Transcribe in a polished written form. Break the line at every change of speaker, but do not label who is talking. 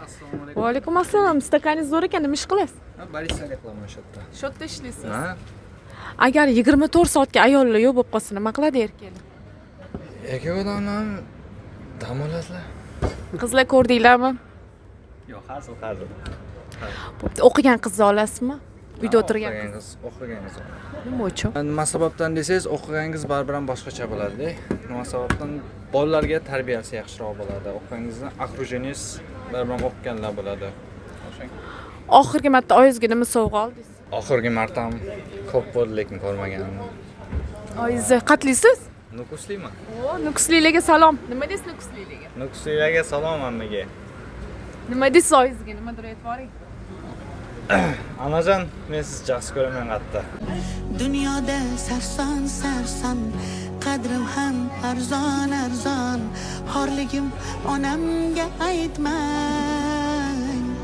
Assalomu alaykum.
Va alaykum assalom. Stakaningiz zo'r ekan, nima ish qilasiz?
Baristalik qilaman o'sha yerda.
Shu yerda ishlaysiz?
Ha?
Agar 24 soatga ayollar yo'q bo'lib qolsa, nima qiladi erkaklar?
Erkak odamlar dam oladilar.
Qizlar, ko'rdinglarmi?
Yo'q, hazil, hazil.
Bo'pti, o'qigan qizni olasizmi? Uyda o'tirgan
O'qigan
qiz.
qiz, o'qigan qiz.
Nima uchun?
Nima sababdan desangiz, o'qigan qiz baribir ham boshqacha bo'ladi. Nima sababdan? Bolalarga tarbiyasi yaxshiroq bo'ladi. O'qigan qizni окружение si baribir ham o'qiganlar bo'ladi. O'shanga.
Oxirgi marta oyingizga nima sovg'a oldingiz?
Oxirgi martam ko'p bo'ldi, lekin ko'rmaganim.
Oyingizni qatlisiz?
Nukusliman.
O, nukusliklarga salom. Nima deysiz nukusliklarga?
Nukusliklarga salom hammaga.
Nima deysiz oyingizga? Nimadir aytib yuboring.
Onajon, men sizni yaxshi ko'raman qattiq.
Dunyoda sarson sarson, qadrim ham arzon arzon, xorligim onamga aytma.